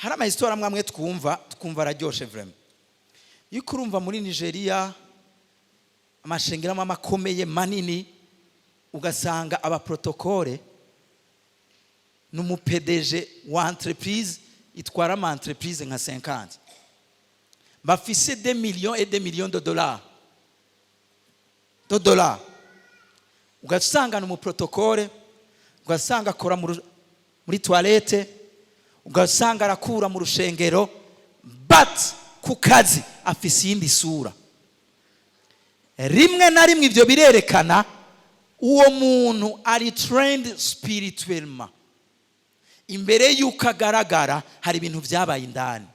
Hari ama histoires amwe amwe twumva, twumva araryoshe vraiment. Iyo urumva muri Nigeria, amashengero amwe akomeye manini, ugasanga aba protocole ni umu PDG wa entreprise itwara ama entreprise nka 50, bafise des millions et des millions de dollars, ugasanga ni umu protocole, ugasanga akora muri toilette, ugasanga arakura mu rushengero, but ku kazi afise iyindi sura. Rimwe na rimwe ibyo birerekana uwo muntu ari trained spirituellement. Imbere y'uko agaragara, hari ibintu byabaye indani.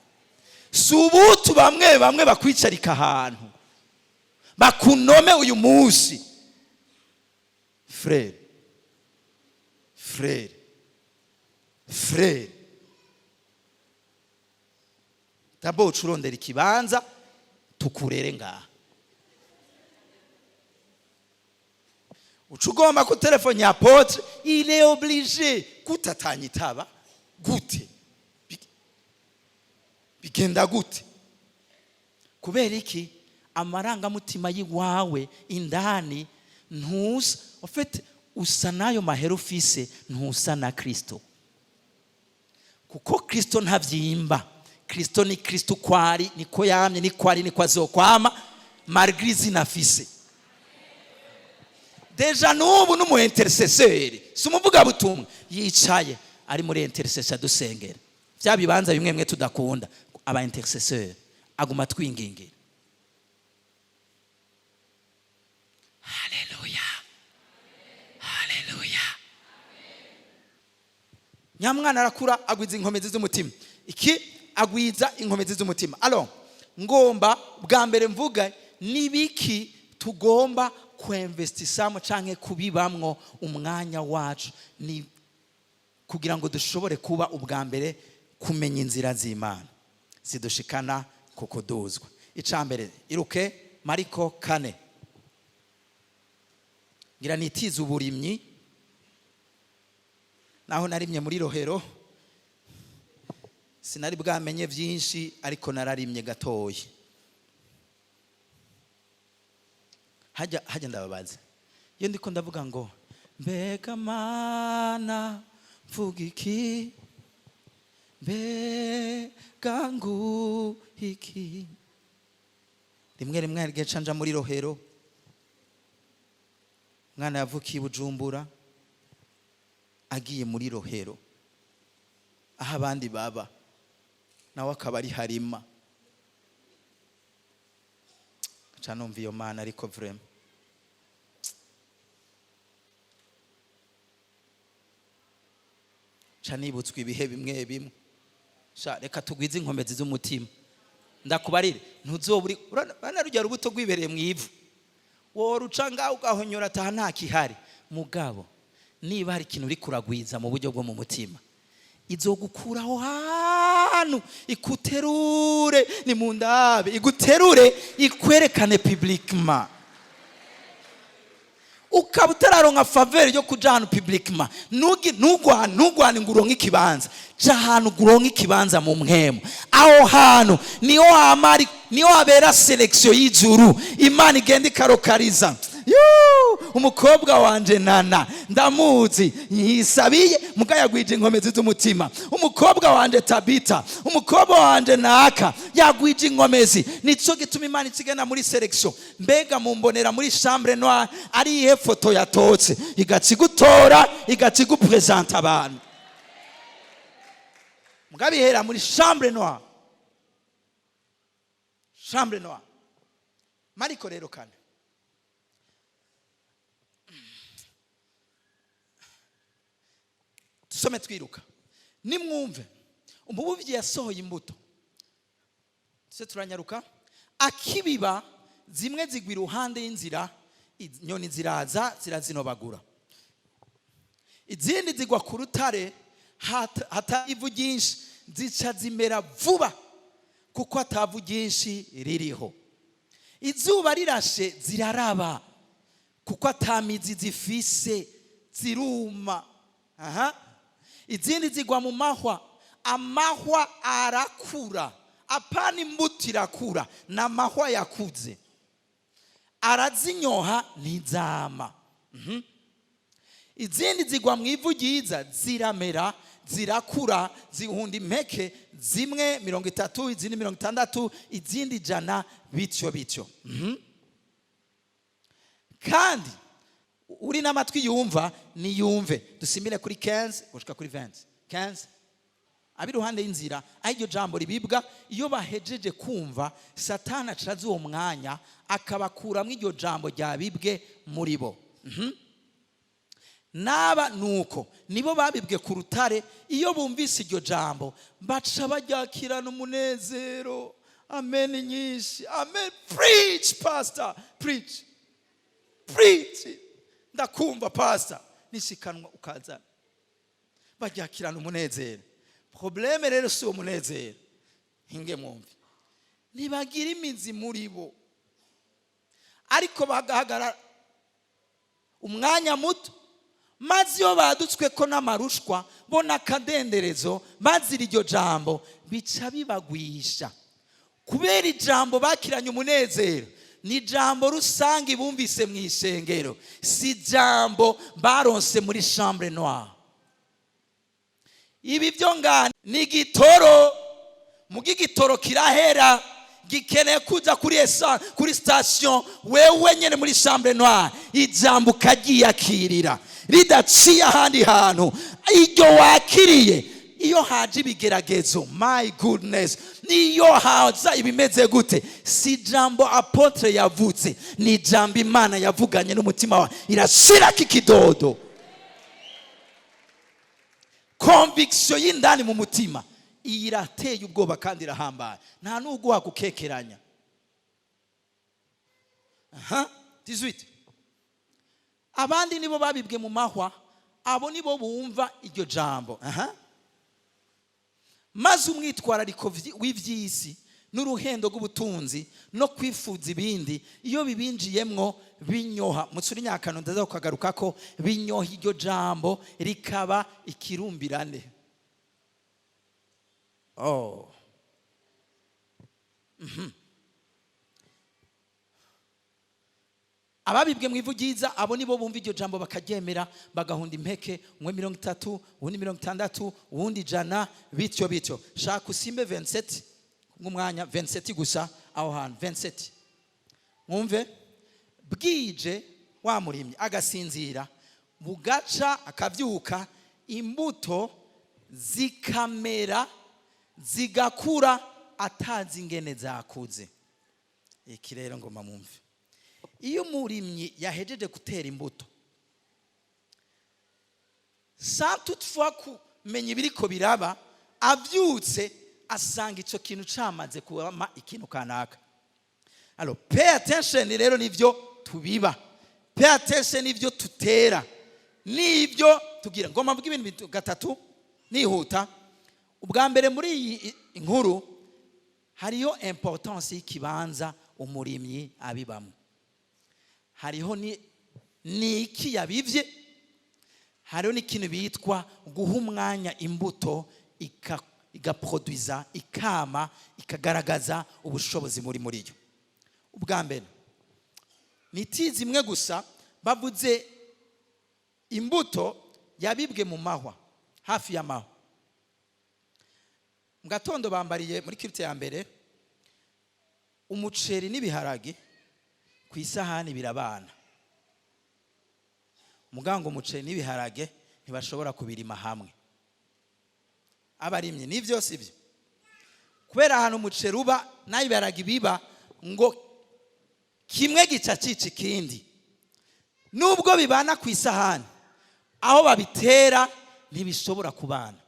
Si ubutu bamwe bamwe bakwicarika ahantu bakunome uyu munsi. Frère, frère, frère, d'abord urondera ikibanza tukurere ngaha. Uca ugomba ku telefone ya apôtre, il est obligé kutatanyitaba. Gute? Bigenda gute? Kubera iki? Amarangamutima y'iwawe indani ntusa, en fait usa n'ayo mahera ufise, ntusa na Kristo, kuko Kristo ntabyimba. Kristo ni Kristo, uko ari niko yamye, niko ari, niko azokwama, malgré izina afise. Déjà n'ubu n'umu intercesseur, si umuvugabutumwa, yicaye ari muri intercession adusengera bya bibanza bimwe bimwe tudakunda. Aba intercesseur aguma twingingira. Haleluya, haleluya! Nyamwana arakura, agwiza inkomezi z'umutima. Iki agwiza inkomezi z'umutima. Alors ngomba bwa mbere mvuga nibiki tugomba kwinvestisamo canke kubibamwo umwanya wacu, ni kugira ngo dushobore kuba ubwa mbere kumenya inzira z'Imana zidushikana ku kuduzwa. Ica mbere, iruke Mariko 4. Ngira nitize uburimyi, naho narimye muri Rohero, sinari bwamenye byinshi, ariko nararimye gatoyi. Hajya hajya ndababaza, iyo ndiko ndavuga ngo mbega Mana mvuga iki, mbega nguhiki, rimwe rimwe hari igihe nca muri Rohero. Umwana yavukiye i Bujumbura, agiye muri Rohero aho abandi baba, nawe akaba ari harima, nca numva iyo Mana, ariko vraiment nca nibutswa ibihe bimwe bimwe. Sha, reka tugwize inkomezi z'umutima. Ndakubarire, ntuzoburi urabona rujya rubuto rwibereye mu ivu, woruca ngaho ugahonyora ataha nta kihari. Mugabo niba hari ikintu uri kuragwiza mu buryo bwo mu mutima, izogukuraho hantu ikuterure, ni mu ndabe, iguterure, ikwerekane publiquement. Ukaba utararonka faveur yo kuja ahantu publiquement, ntugwane, ntugwane ngo uronke ikibanza. Ja ahantu uronke ikibanza mu mpwemu. Aho hantu niho hamari, niho habera sélection y'ijuru. Imana igenda ikarokariza. Yuu, umukobwa wanje Nana ndamuzi, yisabiye muga yagwije inkomezi z'umutima. Umukobwa wanje Tabita, umukobwa wanje Naka yagwije inkomezi. Nico gituma Imana ikigenda muri sélection. Mbega mumbonera muri chambre noire ari ihe foto yatotse, igaca igutora, igaca igupresenta abantu. Mugabihera muri chambre noire, chambre noire. Mariko rero 4. Tusome twiruka. Nimwumve, umubuvyi yasohoye imbuto. Tuse turanyaruka. Akibiba, zimwe zigwa iruhande y'inzira, inyoni ziraza zirazinobagura. Izindi zigwa ku rutare hatari ivu ryinshi, zica zimera vuba kuko atavu ryinshi ririho. Izuba rirashe, ziraraba, kuko atamizi zifise, ziruma. Aha, izindi zigwa mu mahwa. Amahwa arakura, apana imbuto irakura, ni amahwa yakuze arazinyoha, ntizama. Izindi zigwa mu ivu ryiza, ziramera, zirakura, zihunda impeke, zimwe 30, izindi 60, izindi 100, bityo bityo. Kandi uri n'amatwi yumva niyumve. Dusimbire kuri 15 gushika kuri 20. 15: ab'iruhande y'inzira, aho iryo jambo ribibwa, iyo bahejeje kumva, Satani acaza uwo mwanya akabakuramo iryo jambo ryabibwe muri bo. Naba nuko nibo babibwe ku rutare, iyo bumvise iryo jambo baca baryakirana umunezero, amen nyinshi, amen, preach pastor, preach, preach, ndakumva pastor, nishikanwa ukazana, baryakirana umunezero. Problème rero si uwo munezero, hinge mwumve, ntibagira imizi muri bo, ariko bagahagarara umwanya muto, maze iyo badutswe ko n'amarushwa bo n'akadenderezo bazira iryo jambo, bica bibagwisha. Kubera ijambo bakiranye umunezero, ni ijambo rusange bumvise mu ishengero, si ijambo baronse muri chambre noire. Ibi byo ngana ni igitoro, muga igitoro kirahera, gikeneye kuza kuri esa, kuri station, wewe nyene muri chambre noire, ijambo ukaryiyakirira ridaciye ahandi hantu. Iryo wakiriye, iyo haje ibigeragezo, my goodness, niyo haza ibimeze gute, si ijambo apôtre yavutse, ni ijambo Imana yavuganye n'umutima wawe, irashirako ikidodo, conviction y'indani mu mutima. Iyi irateye ubwoba kandi irahambaye, nta n'uguha gukekeranya. Aha 18: abandi nibo babibwe mu mahwa, abo nibo bumva iryo jambo, aha, maze umwitwarariko w'iby'isi n'uruhendo rw'ubutunzi no kwifuza ibindi, iyo bibinjiyemwo, binyoha mutsuri nyakano, ndaza kukagaruka ko binyoha iryo jambo, rikaba ikirumbirane. Oh. Ababibwe mu ivu ryiza, abo nibo bumva iryo jambo bakaryemera, bagahunda impeke, umwe 30, uwundi 60, uwundi 100, bityo bityo. Shaka usimbe 27 nk'umwanya, 27 gusa, aho hantu 27 mwumve. Bwije, wa murimyi agasinzira, bugaca akabyuka, imbuto zikamera, zigakura, atazi ingene zakuze. Iki rero ngoma mwumve: iyo umurimyi yahejeje gutera imbuto, sans toutefois kumenya ibiriko biraba, abyutse asanga icyo kintu cyamaze kubama ikintu kanaka. Alors pay attention rero nivyo tubiba, pay attention nivyo tutera, nibyo tugira. Ngomba mvuga ibintu gatatu nihuta. Ubwa mbere, muri iyi inkuru hariyo importance y'ikibanza umurimyi abibamo, hariho ni iki yabivye, hariho n'ikintu bitwa guha umwanya imbuto igaproduiza, ikama, ikagaragaza ubushobozi muri yo. Ubwa mbere ni tizi imwe gusa, bavuze imbuto yabibwe mu mahwa, hafi y'amahwa. Mu gatondo bambariye muri culte ya mbere, umuceri n'ibiharage ku isahani birabana, mugango umuceri n'ibiharage ntibashobora kubirima hamwe abarimyi. Nibyo, si byo? Kubera ahantu umuceri uba n'ibiharage biba, ngo kimwe gica cica ikindi, nubwo bibana ku isahani, aho babitera ntibishobora kubana.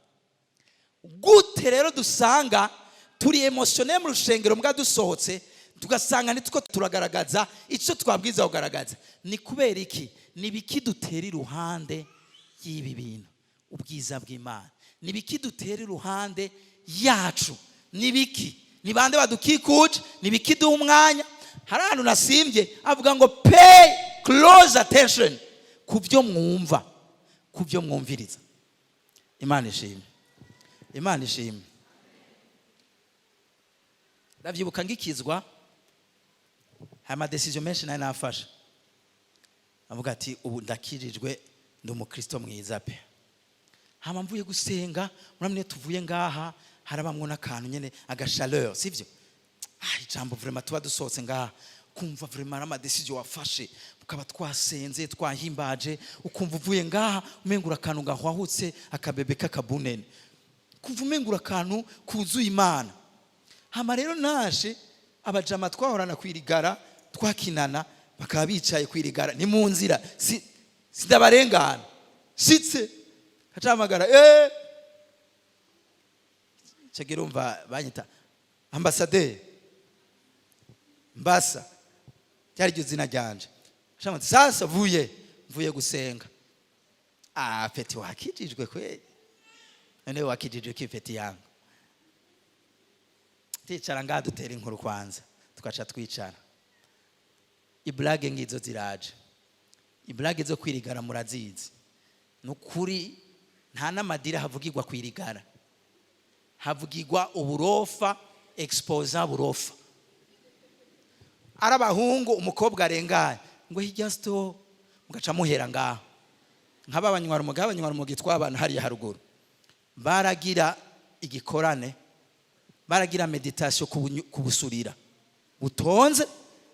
Gute rero dusanga turi émotionnels mu rushengero, mbwa dusohotse tugasanga nitwo turagaragaza icyo twabwiza kugaragaza? Ni kubera iki? Ni biki dutera iruhande y'ibi bintu, ubwiza bw'Imana? Ni biki dutera iruhande yacu? Ni biki? Ni bande badukikuje? Ni biki duha umwanya? Hari ahantu nasimbye avuga ngo pay close attention ku byo mwumva, ku byo mwumviriza. Imana ishimwe. Imana ishimwe. Ndavyibuka ngikizwa, hari ama décisions menshi nari nafashe, avuga ati: "Ubu ndakirijwe, ndi umukristo mwiza pe." Hama mvuye gusenga, muramwe tuvuye ngaha harabamwo n'akantu nyene, aga chaleur, sivyo? Ah, ijambo vraiment, tuba dusohotse ngaha kumva vraiment ari ama décisions wafashe, tukaba twasenze, twahimbaje, ukumva uvuye ngaha umengura akantu gahwahutse, akabebe k'akabunene, kumva umengura akantu kuzuye Imana. Hama rero naje, abajama twahorana kwirigara, twakinana, bakaba bicaye kwirigara, ni mu nzira, si sindabarengana, shitse kacamagara, cyagira umva banyita ambasaderi mbasa, ryari ryo zina ryanje. Shamati sasa vuye gusenga. "Ah, petit, wakijijwe kweli? None wakijijwe ki, petit yangu? Ticara ngaha dutera inkuru kwanza." Tugaca twicara, i blagues ngizo ziraje, i blagues zo kwirigara murazizi. Nukuri nta n'amadira havugirwa kwirigara, havugirwa uburofa, exposa burofa. Ari abahungu, umukobwa arenganye ngo hirya sito, mugaca muhera ngaho nk'aba banywarumogi. Abanywarumogi twabana hariya haruguru baragira igikorane, baragira méditation ku busurira butonze,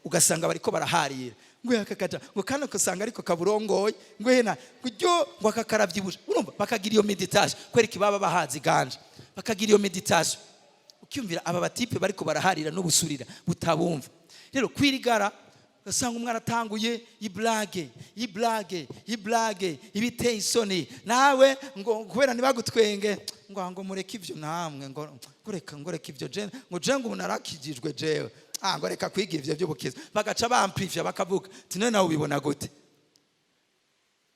ugasanga bariko baraharira ngo yakakaja, ngo kano kasanga ariko kaburongoye, ngo hena ngo ryo, ngo aka karavyibushe. Urumva bakagira iyo méditation kwereka baba bahazi ganje, bakagira iyo méditation, ukiyumvira aba ba types bariko baraharira n'ubusurira butabumva. Rero kwirigara ugasanga umwe aratanguye i blague, i blague, i blague ibiteye isoni, nawe ngo kubera ntibagutwenge, ngo mureke ivyo namwe, ngo reka ivyo, je ngo je ngo ubu narakijijwe jewe, ah, ngo reka kwiga ivyo by'ubukiza. Bagaca bamplifya, bakavuga ati: "None nawe ubibona gute?"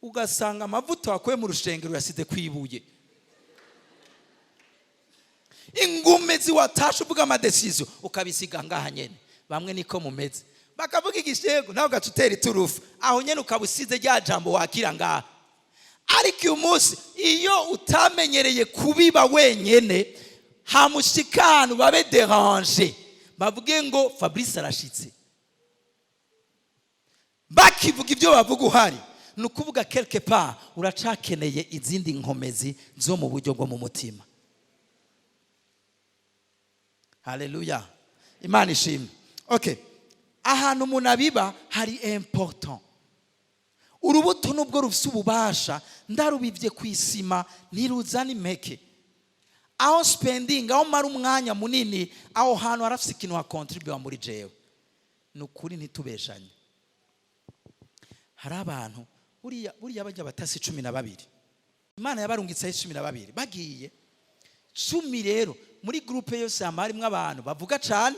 Ugasanga amavuta wakuye mu rushengero yasize kwibuye, ingume ziwatashe uvuga ama décisions ukabisiga ngaha nyene. Bamwe niko mumeze, bakavuga igishego nawe ugaca utera iturufu aho nyene, ukaba usize rya jambo wakira ngaha. Ariko uyu munsi iyo utamenyereye kubiba wenyene, hamushika ahantu babe dérangé, bavuge ngo Fabrice arashitse, bakivuga ibyo bavuga uhari, ni ukuvuga quelque part uracakeneye izindi nkomezi zo mu buryo bwo mu mutima. Haleluya, Imana ishimwe. Okay, ahantu umuntu abiba hari important. Urubuto nubwo rufite ububasha, ndarubibye ku isima ntiruzana impeke. Aho spending, aho mara umwanya munini, aho hantu harafite ikintu hakontribuwa muri jewe. Ni ukuri, ntitubeshanye. Hari abantu buriya bajya batasi 12, Imana yabarungitseho 12, bagiye 10. Rero muri groupe yose hama harimwo abantu bavuga cane,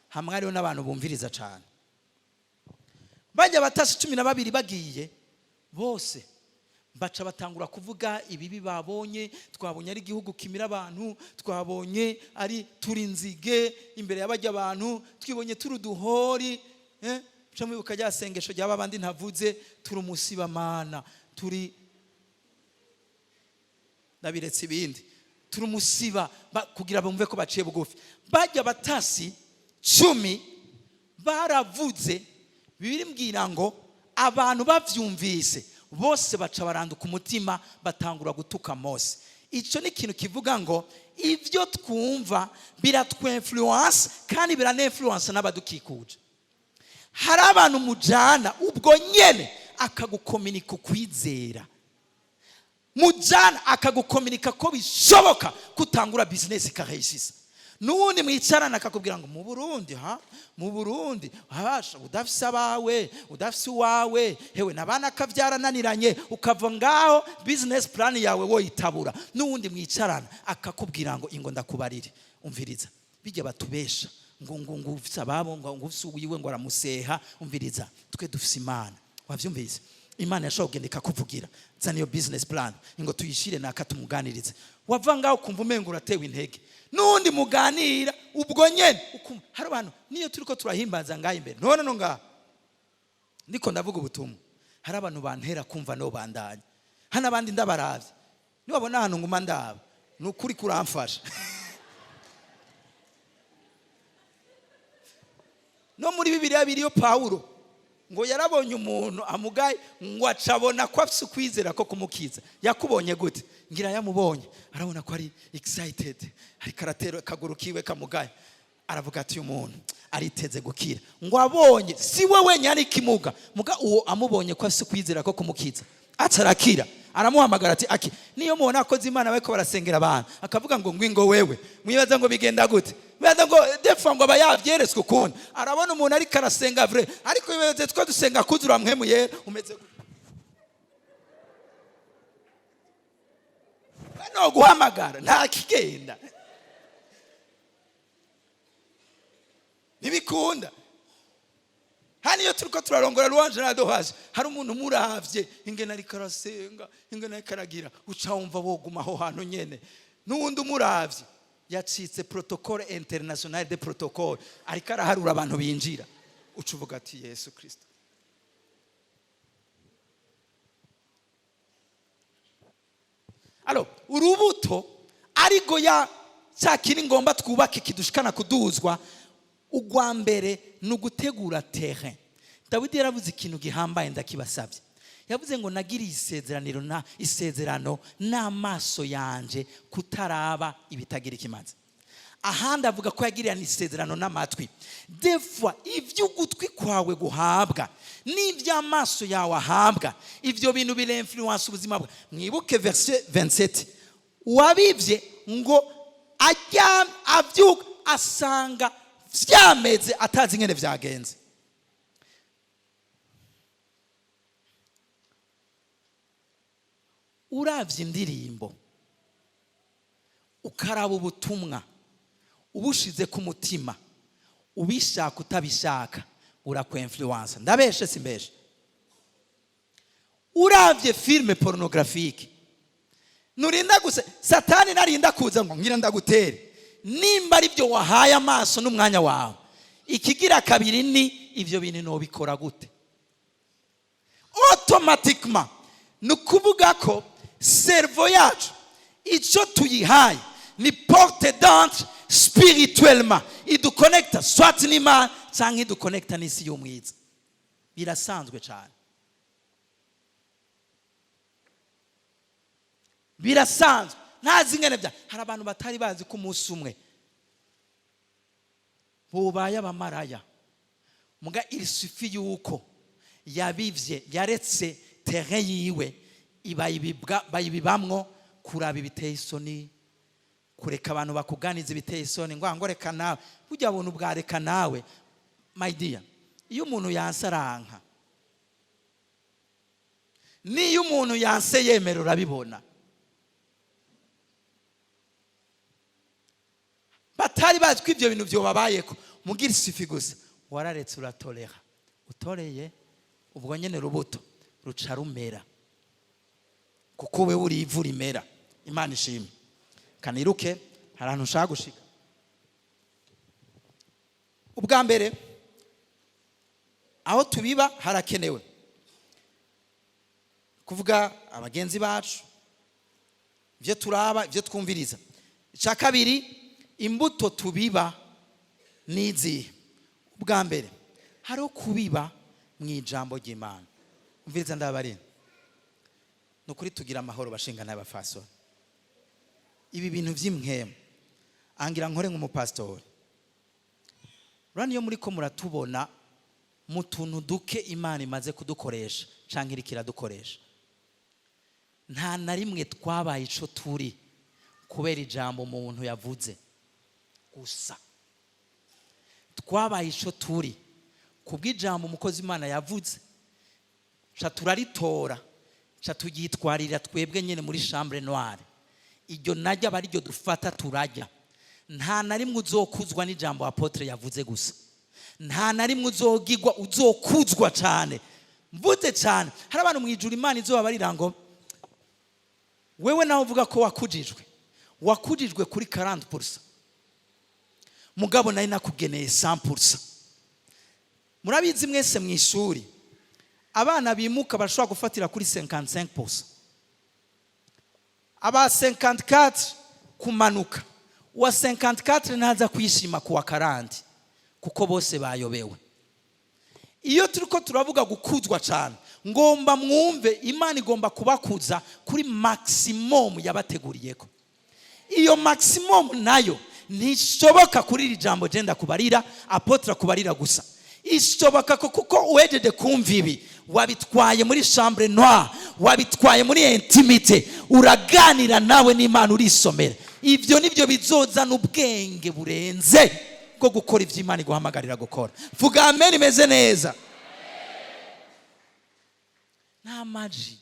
hamwe hariho n'abantu bumviriza cane. Bajya batasi 12 bagiye bose, baca batangura kuvuga ibibi babonye: "Twabonye ari igihugu kimira abantu, twabonye ari turi nzige imbere y'abajya abantu, twibonye turi uduhori." Muca mwibuka rya sengesho ry'aba bandi ntavuze: "Turi umusibamana, turi," ndabiretse ibindi, "turi umusiba," kugira bumve ko baciye bugufi. Bajya batasi 10 baravuze, bibiri mbwira ngo abantu bavyumvise bose baca baranduka umutima, batangura gutuka Mose. Icyo ni ikintu kivuga ngo ibyo twumva biratwinfluence kandi biraninfluence n'abadukikuje. Hari abantu mujana, ubwo nyene akagukominika ukwizera, mujana akagukominika ko bishoboka kutangura business ikaresisa, n'uwundi mwicarana akakubwira ngo mu Burundi, ha, mu Burundi habasha udafise abawe, udafise uwawe, hewe nabana akavyarananiranye, ukava ngaho business plan yawe woyitabura. N'uwundi mwicarana akakubwira ngo ingo ndakubarire, umviriza, bijya batubesha ngo ufise ababo, ngo ufise uwiwe ngo aramuseha. Umviriza, twe dufise Imana. Wavyumvise? Imana yashobora kugenda ikakuvugira: "Zana iyo business plan ngo tuyishire naka tumuganirize." Wava ngaho ukumva umengo uratewe intege. N'undi muganira ubwo nyene ukumva hari abantu, niyo turiko turahimbaza ngaho imbere, none no ngaha ndiko ndavuga ubutumwa, hari abantu bantera kumva no bandanya. Hano abandi ndabaravye, niwabona ahantu nguma ndaba. Ni ukuri kuramfasha. No muri Bibiliya biriyo. Pawulo ngo yarabonye umuntu amugaye, ngo acabona ko afise ukwizera ko kumukiza. Yakubonye gute? Ngira yamubonye arabona ko ari excited, ariko aratera akaguru kiwe kamugaye, aravuga ati: "Uyu muntu ariteze gukira." Ngo abonye si we wenyine ari ikimuga, muga uwo amubonye ko afise ukwizera ko kumukiza, aca arakira. Aramuhamagara ati: "Aki." Niyo mubona akoze Imana bariko barasengera abantu, akavuga ngo ngwingo wewe, mwibaza ngo bigenda gute? Mwibaza ngo defa ngo aba yavyeretswe ukundi? Arabona umuntu ariko arasenga vrai, ariko bibaze two dusenga kuzura Mpwemu Yera, umeze gute? No guhamagara nta kigenda, ntibikunda. Hano iyo turiko turarongora louange na adoration, hari umuntu umuravye ingene ariko arasenga, ingene ariko aragira, uca wumva woguma aho hantu nyene. N'uwundi umuravye yacitse protocole international de protocole, ariko araharura abantu binjira, uca uvuga ati: "Yesu Kristo." Alors urubuto ariko ya cya kiri ngomba twubake kidushikana kuduzwa. Ugwa mbere ni ugutegura terrain. Dawidi yaravuze ikintu gihambaye, ndakibasabye. Yavuze ngo: "Nagiriye isezeraniro na isezerano n'amaso yanje kutaraba ibitagira ikimazi." Ahandi avuga ko yagiriye isezerano n'amatwi. Des fois iby'ugutwi kwawe guhabwa n'iby'amaso yawe ahabwa, ibyo bintu bireinfluence ubuzima bwawe. Mwibuke verset 27: uwabibye ngo ajya abyuka asanga vyameze, atazi ingene vyagenze. Uravye indirimbo, ukaraba ubutumwa, ubushize ku mutima, ubishaka utabishaka, urakwinfluence. Ndabeshe simbeshe? Uravye film pornographique, nurinda gusa Satani narinda kuza ngo ngira ndagutere. Nimba ari byo wahaye amaso n'umwanya wawe, ikigira kabiri ni ibyo bintu nobikora gute? Automatiquement ni ukuvuga ko cerveau yacu icyo tuyihaye ni porte d'entrée spirituellement, iduconnecta soit n'Imana cyangwa iduconnecta n'isi y'umwiza. Birasanzwe cyane, birasanzwe. Ntazi ingene bya hari abantu batari bazi ko umunsi umwe bubaye abamaraya, muga il suffit yuko yabivye, yaretse terrain yiwe bayibibamwo kuraba ibiteye isoni, kureka abantu bakuganiza ibiteye isoni, ngo reka nawe, burya buntu bwareka nawe. My dear, iyo umuntu yanse aranka, niyo umuntu yanse yemera, urabibona. Batari bazi ko ibyo bintu byobabayeko, mugira il suffit gusa wararetse, uratorera, utoreye, ubwo nyene rubuto ruca rumera, kuko wewe uri ivu rimera. Imana ishimwe. Kaniruke, hari ahantu ushaka gushika. Ubwa mbere, aho tubiba harakenewe, kuvuga abagenzi bacu, ibyo turaba, ibyo twumviriza. Icya kabiri, imbuto tubiba ni izihe? Ubwa mbere hariho kubiba mu ijambo ry'Imana. Umviriza, ndabarira, ni ukuri tugira amahoro bashinga n'abafasoni. Ibi bintu by'impwemu angira nkore nk'umupasitori. Urabona iyo muri ko muratubona mu tuntu duke Imana imaze kudukoresha cyangwa iriko iradukoresha, nta na rimwe twabaye ico turi kubera ijambo umuntu yavuze gusa. Twabaye ico turi kubw'ijambo umukozi Imana yavuze, ca turaritora, ca turyitwarira twebwe nyine muri chambre noire. Iryo naryo aba ariryo dufata turajya. Nta na rimwe uzokuzwa n'ijambo apôtre yavuze gusa. Nta na rimwe uzogigwa, uzokuzwa cyane. Mvuze cyane, hari abantu mu ijuru Imana izobabarira ngo: "Wewe nawe uvuga ko wakujijwe, wakujijwe kuri 40%, mugabo nari nakugeneye 100%." Murabizi mwese, mu ishuri abana bimuka bashobora gufatira kuri 55%, aba 54. Kumanuka uwa 54 ntaza kwishima ku wa 40, kuko bose bayobewe. Iyo turiko turavuga gukuzwa cyane, ngomba mwumve, Imana igomba kubakuza kuri maximum yabateguriyeko. Iyo maximum nayo ntishoboka kuri iri jambo genda kubarira, apôtre kubarira gusa. Ishoboka ko kuko uhejeje kumva ibi, wabitwaye muri chambre noire, wabitwaye muri intimité, uraganira nawe n'Imana, urisomera. Ibyo nibyo bizozana ubwenge burenze bwo gukora ibyo Imana iguhamagarira gukora. Vuga amen imeze neza. Nta maji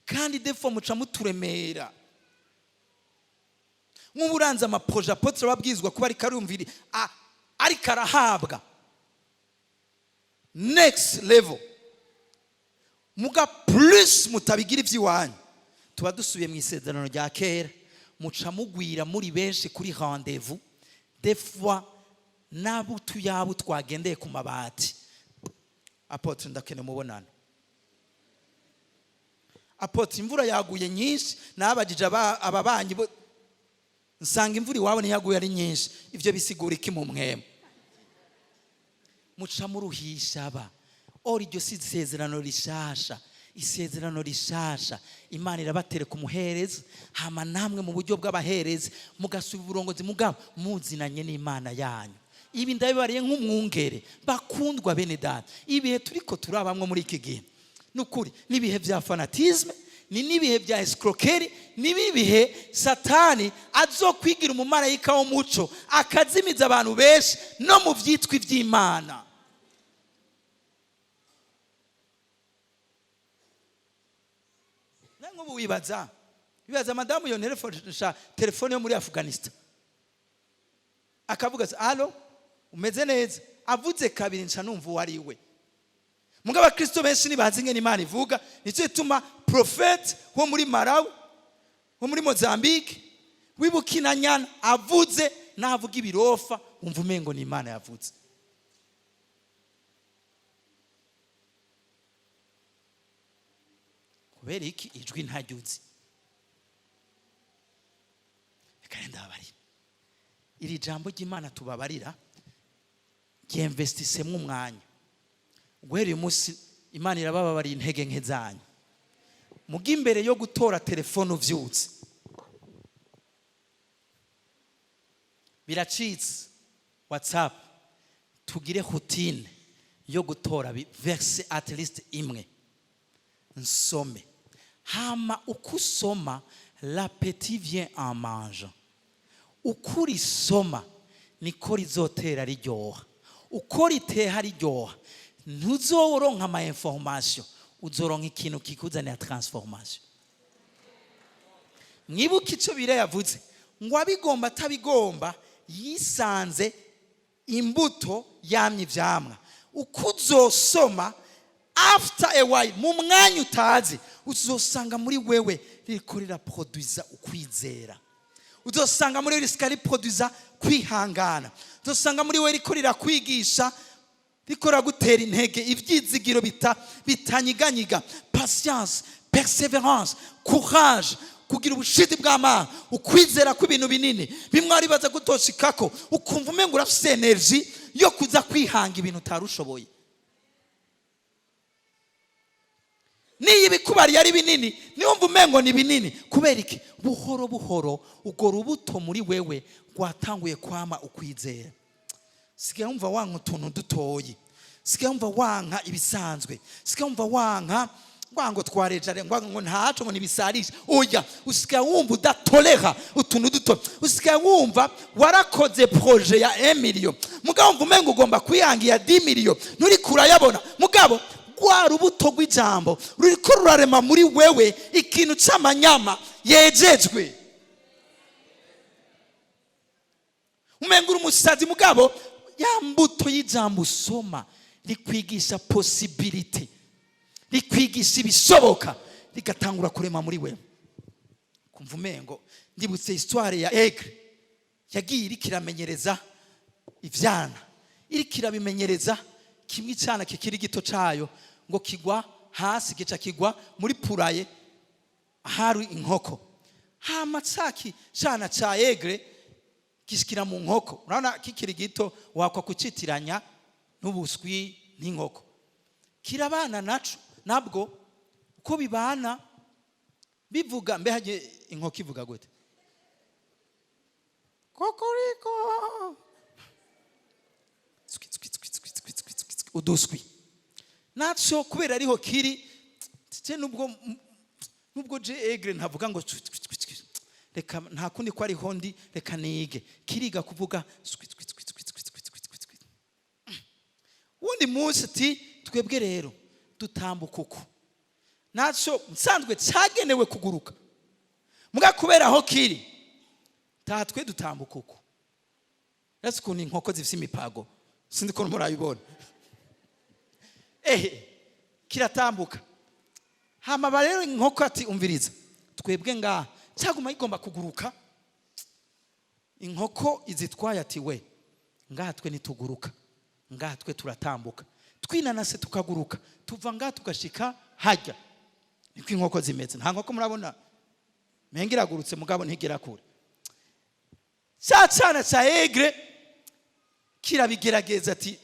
kandi defo muca muturemera. Nk'ubu uranze ama projets apôtre ababwizwa kuba ariko arumvira, ariko arahabwa next level. Muga plus mutabigira iby'iwanyu, tuba dusubiye mu isezerano rya kera. Muca mugwira muri benshi kuri rendez-vous, des fois n'abo tuyabo twagendeye ku mabati. Apôtre, ndakeneye umubonano. Apôtre, imvura yaguye nyinshi. Nabagije ababanyi nsanga imvura iwabo ntiyaguye ari nyinshi. Ibyo bisigura iki mu mwema? Muca muruhisha aba ora. Iryo si isezerano rishasha. Isezerano rishasha, Imana irabatereka umuherezi, hama namwe mu buryo bw'abaherezi mugasuba uburongozi, mugabo muzinanye n'Imana yanyu. Ibi ndabibariye nk'umwungere. Bakundwa bene data, ibihe turiko turabamwo muri iki gihe, nukuri n'ibihe bya fanatisme, ni n'ibihe bya escroquerie, ni n'ibihe Satani azokwigira umumarayika w'umuco, akazimiza abantu benshi no mu byitwa iby'Imana. Nk'ubu wibaza madamu yo telefone yo muri Afghanistan, akavuga ati: "Allô, umeze neza?" Avuze kabiri, nca numva uwo ari we. Mugabo abakristo benshi ntibazi ingene Imana ivuga. Nicyo gituma prophète wo muri Malawi, wo muri Mozambique, w'ibukinanyana avuze, navuga ibirofa, wumva umengo ni Imana yavuze. Kubera iki? Ijwi ntaryo uzi. Reka ndababarira, iri jambo ry'Imana tubabarira, ryemvestisemo umwanya. Guhera uyu munsi, Imana irabababariye intege nke zanyu. Muga imbere yo gutora telefone uvyutse, biracitse WhatsApp, tugire routine yo gutora verset at least imwe, nsome. Hama uko usoma, l'appétit vient en mangeant. Uko urisoma niko rizotera riryoha. Uko riteha riryoha, ntuzoronka ama information, uzoronka ikintu kikuzanira transformation. Mwibuke icyo bire yavuze ngo abigomba atabigomba, yisanze imbuto yamye ivyamwa. Uko uzosoma, after a while, mu mwanya utazi, uzosanga muri wewe ririko riraproduiza ukwizera, uzosanga muri wewe risika riproduiza kwihangana, uzosanga muri wewe riko rirakwigisha, riko ragutera intege, ibyizigiro bitanyiganyiga, patience, persévérance, courage, kugira ubushiti bw'amazi, ukwizera kw'ibintu binini bimwe waribaza gutoshikako, ukumva umenga urafise énergie yo kuza kwihanga ibintu utari ushoboye. Niyo ibikubariye ari binini, niwumva umengo ni binini. Kubera iki? Buhoro buhoro urwo rubuto muri wewe rwatanguye kwama ukwizera. Sigaye wumva wanka utuntu dutoyi, sigaye wumva wanka ibisanzwe, sigaye wumva wanka ngo twarejare, ngo ntaco, ngo nibisarishe. Oya, usigaye wumva udatolera utuntu duto. Usigaye wumva warakoze projet ya 1 million, mugabo wumva umengo ugomba kwihanga iya 10 million, nturiko urayabona. Mugabo rwa rubuto rw'ijambo ruriko rurarema muri wewe ikintu c'amanyama yejejwe. Umenga uri umusazi, mugabo ya mbuto y'ijambo usoma rikwigisha possibility, rikwigisha ibishoboka, rigatangura kurema muri wewe. Kumva umengo ndibutse histoire ya aigle, yagiye iriko iramenyereza ivyana, iriko irabimenyereza. Kimwe icana kikiri gito cayo ngo kigwa hasi, gica kigwa muri poulailler ahari inkoko. Hama caki cana ca aigle gishikira mu nkoko. Urabona kikiri gito, wakwa kucitiranya n'ubuswi n'inkoko. Kirabana naco nabwo uko bibana bivuga. Mbe haje inkoko ivuga gute? Kokoriko, tswi, tswi, tswi, tswi, tswi, tswi, tswi, tswi, uduswi naco kubera ariho kiri. Je nubwo je aigle ntavuga ngo tswi, tswi, tswi, tswi. Reka, nta kundi ko ariho ndi, reka nige. Kiriga kuvuga tswi, tswi, tswi, tswi, tswi, tswi, tswi, tswi, tswi. Wundi munsi ati: "Twebwe rero dutambuka uku." Naco nsanzwe cyagenewe kuguruka, muga kubera aho kiri taha, twe dutambuka uku. Uretse ukuntu inkoko zifite imipago, sinzi ko murabibona. Ehe, kiratambuka. Hama ba rero inkoko ati: "Umviriza, twebwe ngaha." Cyaguma igomba kuguruka. Inkoko izitwaye ati: "We, ngaha twe ntituguruka, ngaha twe turatambuka, twinanase tukaguruka, tuva ngaha tugashika hajya." Niko inkoko zimeze. Nta nkoko murabona menga iragurutse, mugabo ntigera kure. Cya cana cya aigle kirabigerageza ati: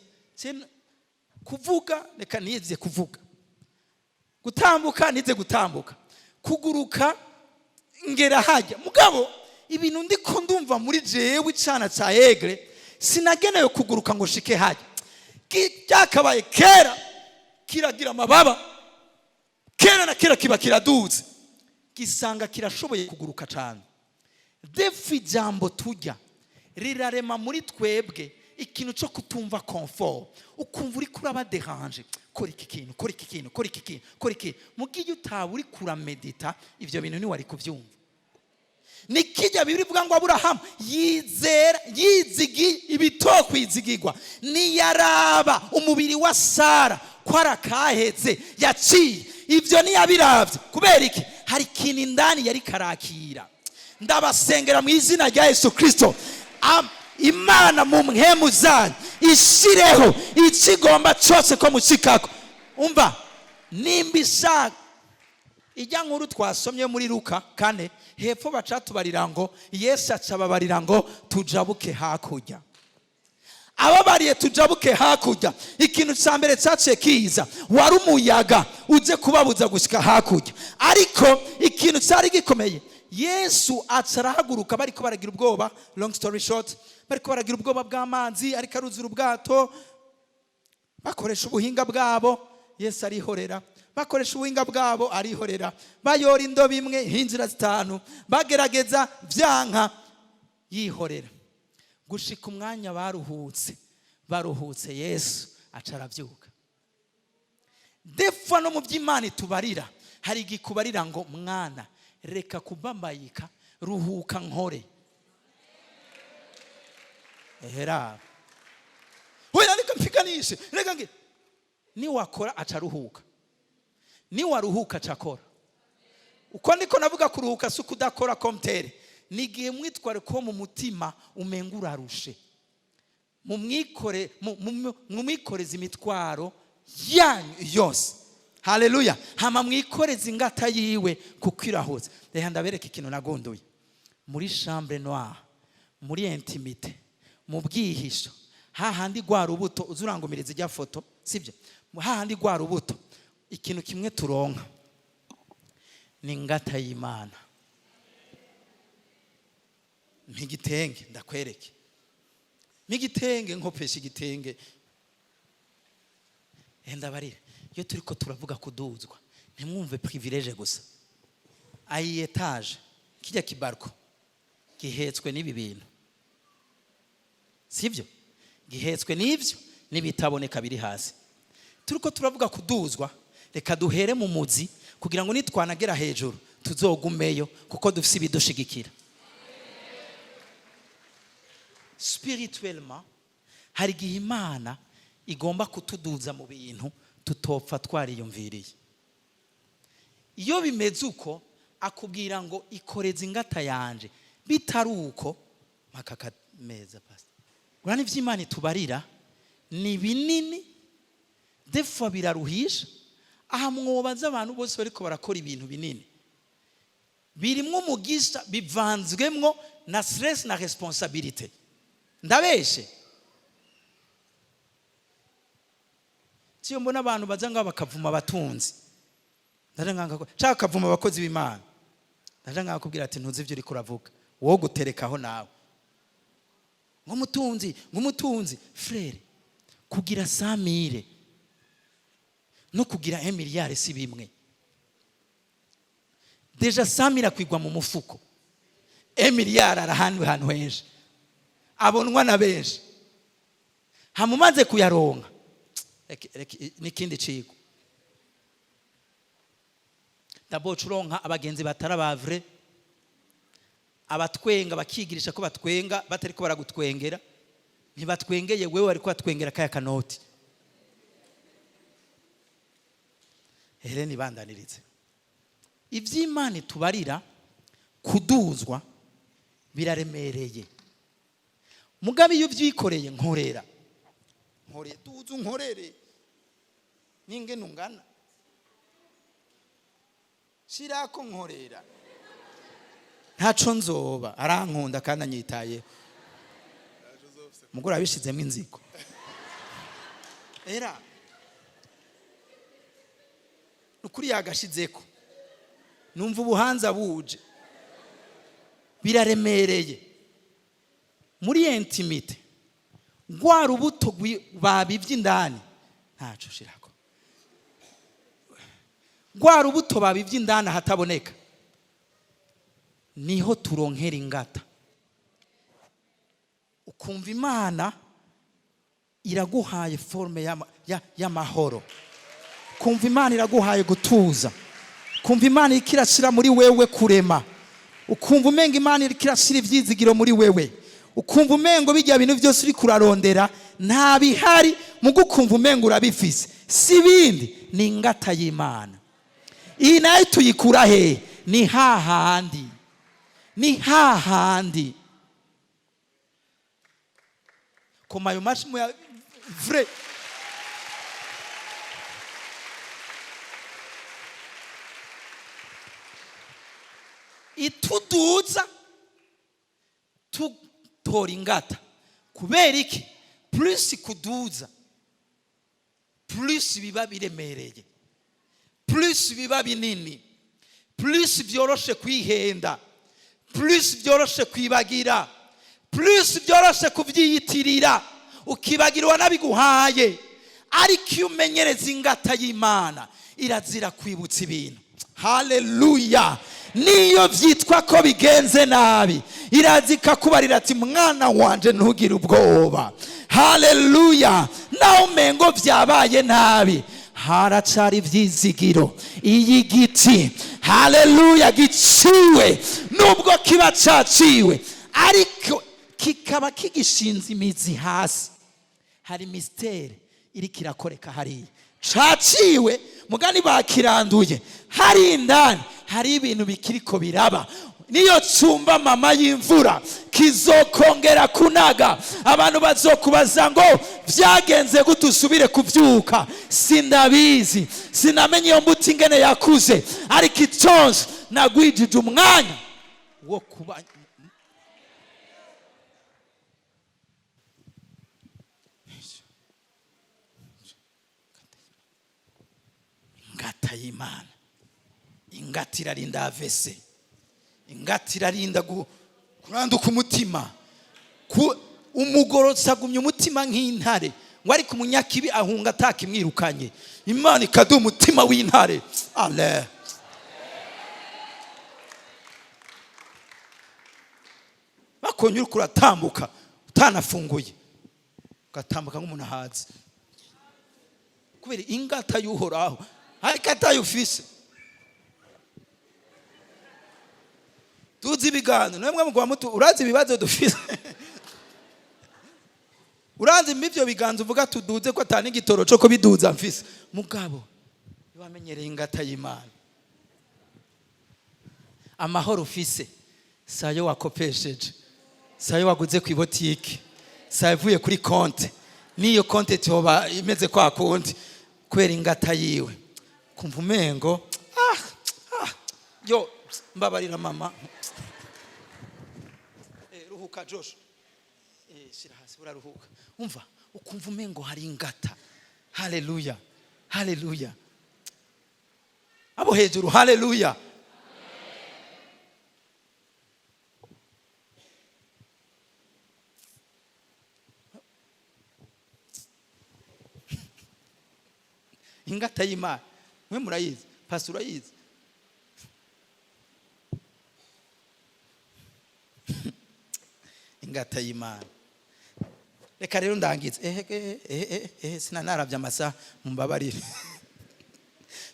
"Kuvuga reka nize kuvuga, gutambuka nize gutambuka, kuguruka ngera hajya, mugabo ibintu ndiko ndumva muri jewe, icana ca aigle, sinagenewe kuguruka ngo shike hajya." Byakabaye kera kiragira amababa, kera na kera kiba kiraduze, gisanga kirashoboye kuguruka cyane. Des fois ijambo tujya rirarema muri twebwe ikintu cyo kutumva confort, ukumva uri kuraba dérangé. Kora iki kintu, kora iki kintu, kora iki kintu, kora iki. Mugihe utaba uri kuramedita ibyo bintu, ntiwari kubyumva. Ni kijya Bibiri ivuga ngo Aburahamu yizera yizigi ibitokwizigirwa, niyaraba umubiri wa Sara ko arakaheze yaciye. Ibyo ntiyabiravye. Kubera iki? Hari ikintu indani yari karakira. Ndabasengera mu izina rya Yesu Kirisito, Imana mu mpemu zanyu ishireho ikigomba cyose ko mushikako. Umva, nimba ishaka ijya nkuru twasomye muri Luka 4 hepfo, bacatubarira ngo Yesu acababarira ngo tujabuke hakurya. Ababariye tujabuke hakurya, ikintu cya mbere cyaciye kiza wari umuyaga uje kubabuza gushyika hakurya. Ariko ikintu cyari gikomeye, Yesu aca arahaguruka. Bariko baragira ubwoba, long story short, bariko baragira ubwoba bw'amazi ariko aruzura ubwato, bakoresha ubuhinga bwabo, Yesu arihorera. Bakoresha ubuhinga bwabo, arihorera. Bayora indobo imwe hinjira zitanu, bagerageza byanka, yihorera gushika umwanya baruhutse. Baruhutse, Yesu aca arabyuka. Des fois no mu by'Imana itubarira, hari igihe ikubarira ngo: "Mwana, reka kubambayika, ruhuka nkore." Ehera oya, reka mpiganishe, reka nge niwakora, aca aruhuka. Niwaruhuka, aca akora. Uko niko navuga, kuruhuka si ukudakora komtere, ni igihe mwitware ko mu mutima umenga urarushe. Mumwikoreze imitwaro yanyu yose. Haleluya! Hama mwikoreze ingata yiwe kuko irahoze. Reka ndabereka ikintu nagunduye muri chambre noire, muri intimité, mu bwihisho, hahandi rwa rubuto uza urangumiriza ijya foto, sibyo? Hahandi rwa rubuto, ikintu kimwe turonka ni ingata y'Imana. Ntigitenge, ndakwereke n'igitenge, nkopesha igitenge. Enda barire, iyo turi ko turavuga kuduzwa, ntimwumve privilège gusa. Ayi étage, kijya kibarko gihetswe n'ibi bintu, sibyo? Gihetswe n'ibyo n'ibitaboneka biri hasi. Turi ko turavuga kuduzwa, reka duhere mu muzi kugira ngo nitwanagera hejuru tuzogumeyo, kuko dufite ibidushigikira spirituellement. Hari igihe Imana igomba kutuduza mu bintu tutopfa twariyumviriye. Iyo bimeze uko, akubwira ngo: "Ikoreze ingata yanje." Bitari uko, mpaka kameza pastor. Urabona ibyo Imana itubarira ni binini, des fois biraruhisha. Aha mwobaza abantu bose bariko barakora ibintu binini. Birimwo umugisha bivanzwemwo na stress na responsabilité. Ndabeshe? Siyo mbona abantu baza ngaho bakavuma abatunzi, ndaje nganga cyangwa bakavuma abakozi b'Imana, ndaje nganga kubwira ati: "Ntuzi ibyo uriko uravuga." Wowe guterekaho nawe nk'umutunzi, nk'umutunzi, frère, kugira 100 000 no kugira 1 milliard si bimwe. Déjà 100 000 akwigwa mu mufuko, 1 milliard arahanwe ahantu henshi, abonwa na benshi. Hamumaze kuyaronka, n'ikindi cigo, d'abord uronka abagenzi batari aba vrai, abatwenga bakigirisha ko batwenga batari ko baragutwengera. Ntibatwengeye wewe, bariko batwengera kaya kanoti. Helene, ibandaniritse iby'Imana itubarira kuduzwa biraremereye. Mugabe iyo ubyikoreye, nkorera, nkorera, duze unkorere n'ingene ungana, shirako nkorera, ntaco nzoba. Arankunda kandi anyitayeho. Mugore abishizemo inzigo era nukuri yagashizeko, numva ubuhanza buje. Biraremereye muri intimité, rwa rubuto babivye indani, ntaco shirako, rwa rubuto babivye indani ahataboneka, niho turonkera ingata. Ukumva Imana iraguhaye forme y'amahoro, kumva Imana iraguhaye gutuza, kumva Imana iriko irashira muri wewe kurema, ukumva umenga Imana iriko irashira ivyizigiro muri wewe, ukumva umengo bijya bintu byose uriko urarondera nta bihari, mugo ukumva umengo urabifise. Si bindi, ni ingata y'Imana. Iyi nayo tuyikura hehe? Ni hahandi, ni hahandi. Koma ayo mashi ya vrai. Ituduza tutora ingata. Kubera iki? Plus kuduza, plus biba biremereye, plus biba binini, plus byoroshe kwihenda, plus byoroshe kwibagira, plus byoroshe kubyiyitirira, ukibagira uwanabiguhaye. Ariko iyo umenyereza ingata y'Imana, irazira kwibutsa ibintu. Haleluya! Niyo byitwa ko bigenze nabi, iraza ikakubarira ati: "Mwana wanje, ntugire ubwoba." Haleluya! Nawe umengo byabaye nabi, haracari ibyizigiro. Iyi giti, haleluya, giciwe, nubwo kiba caciwe ariko kikaba kigishinze imizi hasi, hari mystère iriko irakoreka hariya. Caciwe mugani bakiranduye, hari indani hari ibintu bikiriko biraba. Niyo cumba mama y'imvura, kizokongera kunaga. Abantu bazokubaza ngo: "Byagenze gute usubire kubyuka?" Sindabizi, sinamenye iyo mbuto ingene yakuze, ariko iconse nagwijije umwanya wo kuba. Ingata y'Imana, ingata irarinda avese, ingata irarinda kuranduka umutima. Umugorotsi agumya umutima nk'intare, ngo ariko umunyakibi ahunga atakimwirukanye. Imana ikaduha umutima w'intare. Ale bakonye, uriko uratambuka utanafunguye, ugatambuka nk'umuntu ahaze kubera ingata y'Uhoraho. Ariko atayufise, tuzi ibiganza namwe mugwa mutu. Urazi ibibazo dufise, urazi ivyo biganza uvuga tuduze ko atani igitoro co kubiduza mfise. Mugabo iyo wamenyereye ingata y'Imana, amahoro ufise sayo wakopesheje, sayo waguze ku ibotike, sayo ivuye kuri konte. N'iyo konte toba imeze kwa kundi, kubera ingata yiwe kumva umengo ah, ah, yo. Mbabarira mama. Ruhuka Josh. Shira hasi, uraruhuka. Umva, ukumva umengo hari ingata. Haleluya, haleluya! Abo hejuru, haleluya! Ingata y'Imana mwe murayizi? Pasi urayizi? Ingata y'Imana. Reka rero ndangize. Ehe ehe ehe ehe, sinanaravye amasaha, mumbabarire.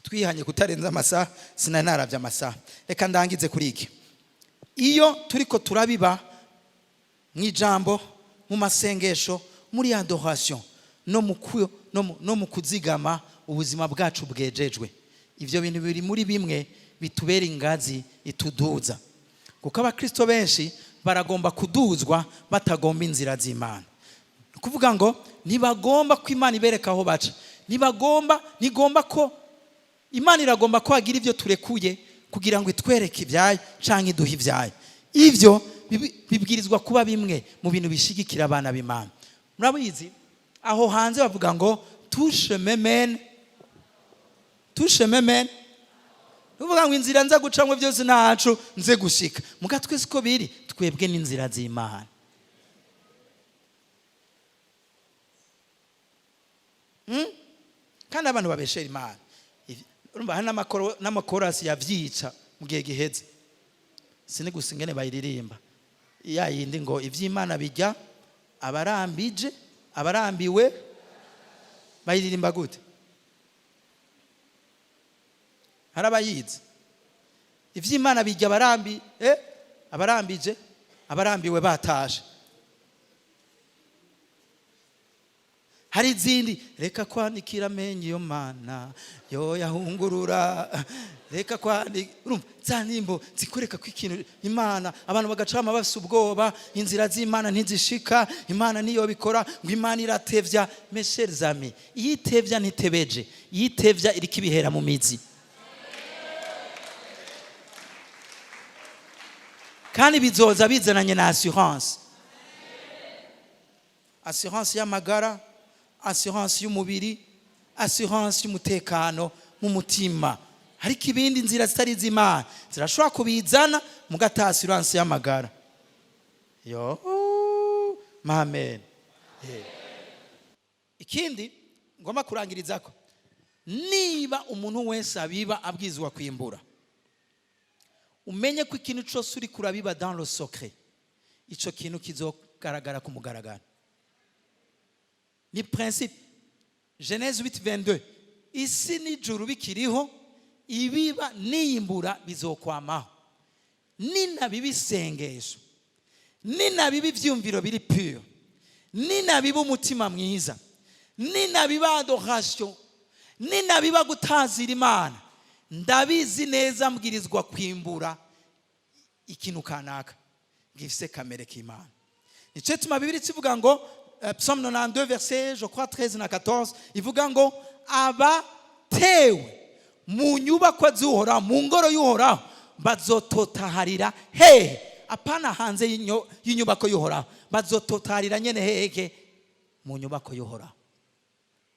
Twihanye kutarenza amasaha, sinanaravye amasaha. Reka ndangize kuri iki: iyo turiko turabiba mu ijambo, mu masengesho, muri adoration no mu kuzigama ubuzima bwacu bwejejwe, ivyo bintu biri muri bimwe bitubera ingazi ituduza, kuko abakristo benshi baragomba kuduzwa batagomba inzira z'Imana. Ni ukuvuga ngo ntibagomba ko Imana ibereka aho baca, ntibagomba, ntigomba ko Imana iragomba ko hagira ibyo turekuye kugira ngo itwereke ibyayo cyangwa iduhe ibyayo. Ibyo bibwirizwa kuba bimwe mu bintu bishigikira abana b'Imana. Murabizi, aho hanze bavuga ngo tushememene, tushememene, uvuga ngo inzira nza gucamo byose ntacu nze gushika. Muga twese uko biri, twebwe n'inzira z'Imana. Kandi abantu babeshera Imana. Urumva hari n'amakorasi yavyica mu gihe giheze. Sini gusa ingene bayiririmba ya yindi ngo ivy'Imana bijya abarambije, abarambiwe. Bayiririmba gute? Hari abayizi? Ivy'Imana bijya abarambi, abarambije, abarambiwe batashe. Hari izindi: reka kwanikira amenyo iyo mana yo yahungurura, reka kwanika. Urumva za nimbo zikwereka ko ikintu Imana, abantu bagacama bafise ubwoba, inzira z'Imana ntizishika, Imana niyo bikora, ngo Imana iratevya. Mes chers amis, iyo itevya ntitebeje, iyo itevya iriko ibihera mu mizi, kandi bizoza bizananye na assurance, assurance y'amagara, assurance y'umubiri, assurance y'umutekano mu mutima. Ariko ibindi, nzira zitari iz'Imana zirashobora kubizana, mugata assurance y'amagara yo. Amen. Ikindi ngomba kurangirizako, niba umuntu wese abiba abwizwa kwimbura, umenye ko ikintu cyose uri kurabiba dans le secret, ico kintu kizogaragara ku mugaragaro. Ni principe. Genèse 8:22: isi n'ijuru bikiriho, ibiba n'iyimbura bizokwamaho. Ninabiba isengesho, ninabiba ivyumviro biri pure, ninabiba umutima mwiza, ninabiba adoration, ninabiba gutazira Imana, ndabizi neza mbwirizwa kwimbura ikintu kanaka gifise kamere k'Imana. Nicyo gituma Bibiliya ivuga ngo, Psaume 92 verset, je crois, 13 na 14, ivuga ngo abatewe mu nyubakwa z'Uhoraho, mu ngoro y'Uhoraho, bazototaharira hehe? Apana hanze y'inyubako y'Uhoraho, bazototaharira nyene. Hehe? Mu nyubako y'Uhoraho.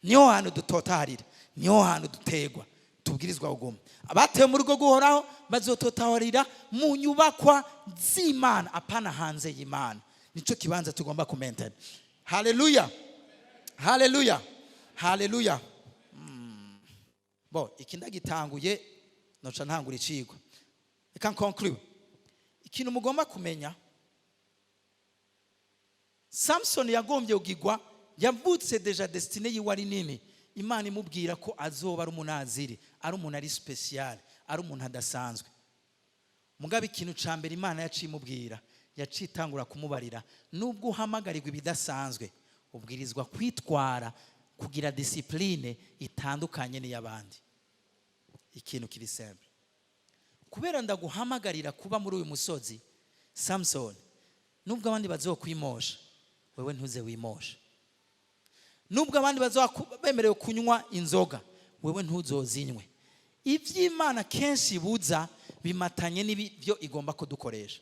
Niho hantu dutotaharira, niho hantu dutegwa, tubwirizwa kuguma. Abatewe mu rugo rw'Uhoraho bazototaharira mu nyubakwa z'Imana, apana hanze y'Imana. Nicyo kibanza tugomba kumentana. Haleluya, haleluya, haleluya! Bo iki ndagitanguye, noca ntangura icigwa. Reka nconclure. Ikintu mugomba kumenya, Samson yagombye kugigwa, yavutse déjà destinée yiwe ari nini. Imana imubwira ko azoba ari umunaziri, ari umuntu ari spécial, ari umuntu adasanzwe. Mugabe ikintu ca mbere Imana yaciye imubwira, yaciye itangura kumubarira: nubwo uhamagarirwa ibidasanzwe, ubwirizwa kwitwara, kugira discipline itandukanye n'iy'abandi. Ikintu kiri simple: kubera ndaguhamagarira kuba muri uyu musozi, Samson, nubwo abandi bazokwimosha, wewe ntuze wimoshe. Nubwo abandi bazoba bemerewe kunywa inzoga, wewe ntuzozinywe. Iby'Imana kenshi buza Bimatanye n'ibyo igomba kudukoresha.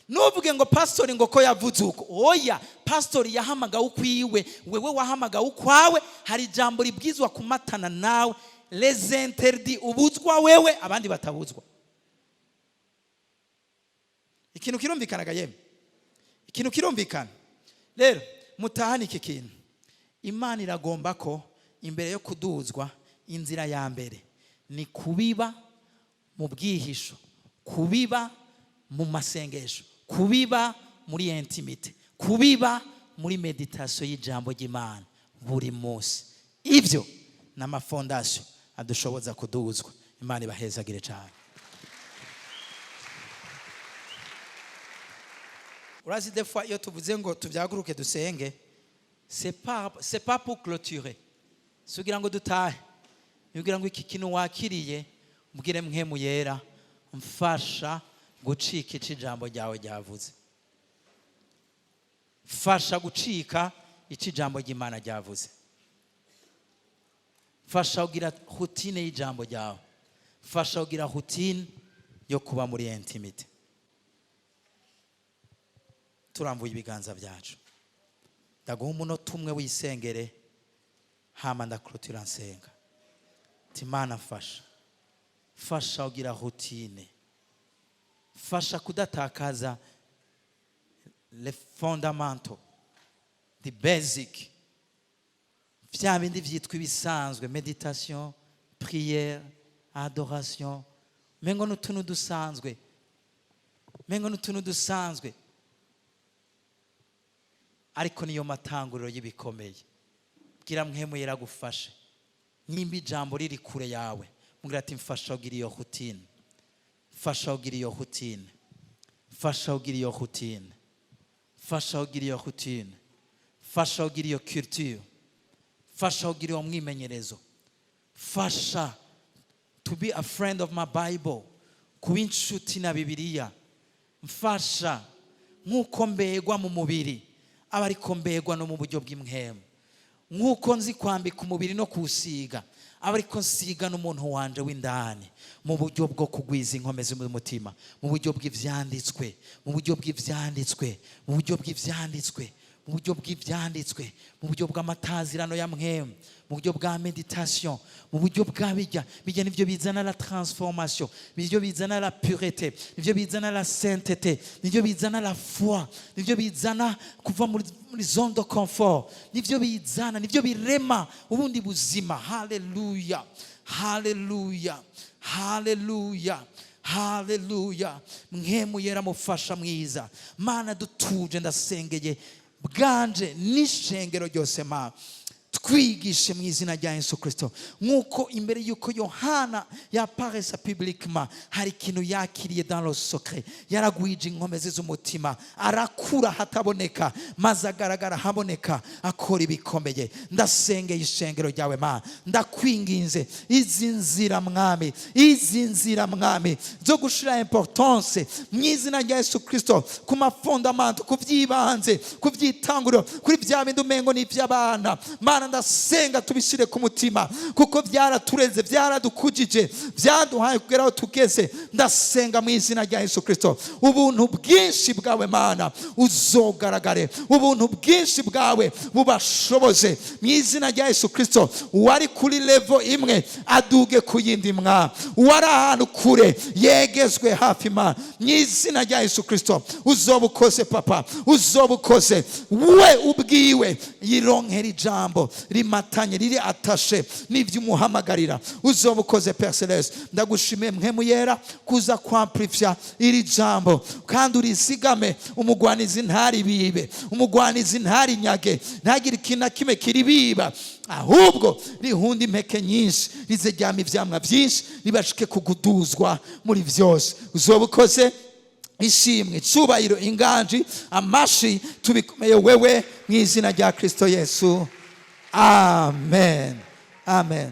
Nuvuge ngo pastori ngo ko yavuze uko. Oya, pastori yahamagawe ukwiwe, wewe wahamagawe ukwawe. Hari ijambo ribwizwa kumatana nawe, les interdits ubuzwa wewe, abandi batabuzwa. Ikintu kirumvikanaga yemwe? Ikintu kirumvikana? Rero mutahane iki kintu: Imana iragomba ko imbere yo kuduzwa, inzira ya mbere ni kubiba mu bwihisho, kubiba mu masengesho, kubiba muri intimité, kubiba muri méditation y'ijambo ry'Imana buri munsi. Ibyo ni ama fondations adushoboza kuduzwa. Imana ibahezagire cyane. Urazi, des fois iyo tuvuze ngo tubyaguruke dusenge, c'est pas pour clôturer, si kugira ngo dutahe, ni kugira ngo iki kintu wakiriye ubwire Mpwemu Yera: "Mfasha gucika ico ijambo ryawe ryavuze, fasha gucika ico ijambo ry'Imana ryavuze, fasha kugira routine y'ijambo ryawe, fasha kugira routine yo kuba muri intimité." Turambuye ibiganza byacu, ndaguha umunota umwe wisengere, hama ndaclôtura nsenga. Imana, fasha, fasha kugira routine, fasha kudatakaza les fondamentaux, the basic, bya bindi byitwa ibisanzwe: méditation, prière, adoration. Mengo n'utuntu dusanzwe, mengo n'utuntu dusanzwe, ariko niyo matanguriro y'ibikomeye. Bwira Mpwemu yaragufashe. Nimba ijambo riri kure yawe, mubwira ati: "Mfasha kugira iyo routine, fasha kugira iyo routine, fasha kugira iyo routine, fasha kugira iyo routine, fasha kugira iyo culture, fasha kugira uwo mwimenyerezo, fasha to be a friend of my Bible, kuba inshuti na Bibiliya. Mfasha nk'uko mbegwa mu mubiri, aba ariko mbegwa no mu buryo bw'impwemu. Nk'uko nzi kwambika umubiri no kuwusiga, aba ariko nsiga n'umuntu wanje w'indani, mu buryo bwo kugwiza inkomezi z'umutima, mu buryo bw'ivyanditswe, mu buryo bw'ivyanditswe, mu buryo bw'ivyanditswe, mu buryo bw'ivyanditswe, mu buryo bw'amatazirano ya mpwemu, mu buryo bwa méditation, mu buryo bwa bijya bijya. Nivyo bizana la transformation, nivyo bizana la pureté, nivyo bizana la sainteté, nivyo bizana la foi, nivyo bizana kuva muri zone de confort, nivyo bizana, nivyo birema ubundi buzima. Haleluya, haleluya, haleluya, haleluya! Mpwemu Yera, mufasha mwiza, Mana, dutuje, ndasengeye bwanje n'ishengero ryose. Mana, twigishe mu izina rya Yesu Kirisito. Nk'uko imbere y'uko Yohana yapparaissa publiquement, hari ikintu yakiriye dans le secret, yaragwije inkomezi z'umutima, arakura hataboneka, maze agaragara haboneka, akora ibikomeye. Ndasengeye ishengero ryawe, Mana, ndakwinginze, izi nzira, Mwami, izi nzira, Mwami, zo gushira importance mu izina rya Yesu Kirisito ku ma fondamentaux, ku by'ibanze, ku by'itanguriro, kuri bya bindi umengo ni iby'abana. Mana, ndasenga tubishyire ku mutima, kuko byaratureze, byaradukujije, byaduhaye kugera aho tugeze. Ndasenga mu izina rya Yesu Kirisito, ubuntu bwinshi bwawe, Mana, uzogaragare, ubuntu bwinshi bwawe bubashoboze mu izina rya Yesu Kirisito. Uwari kuri level imwe aduge ku yindi mwa, uwari ahantu kure yegezwe hafi. Mana, mu izina rya Yesu Kirisito, uzoba ukoze, Papa, uzoba ukoze. We ubwiwe yironkera ijambo rimatanye, riri attaché n'ibyo umuhamagarira. Uzoba ukoze, Père Céleste. Ndagushimiye, Mpwemu Yera, kuza kwamplifya iri jambo, kandi urizigame. Umugwanizi ntaribibe, umugwanizi ntarinyage, ntagire ikintu na kimwe kiribiba, ahubwo rihunda impeke nyinshi, rize ryama ivyamwa byinshi, ribashike kuguduzwa muri byose. Uzoba ukoze. Ishimwe, icubahiro, inganji, amashi tubikomeye wewe, mu izina rya Kristo Yesu. Amen, amen.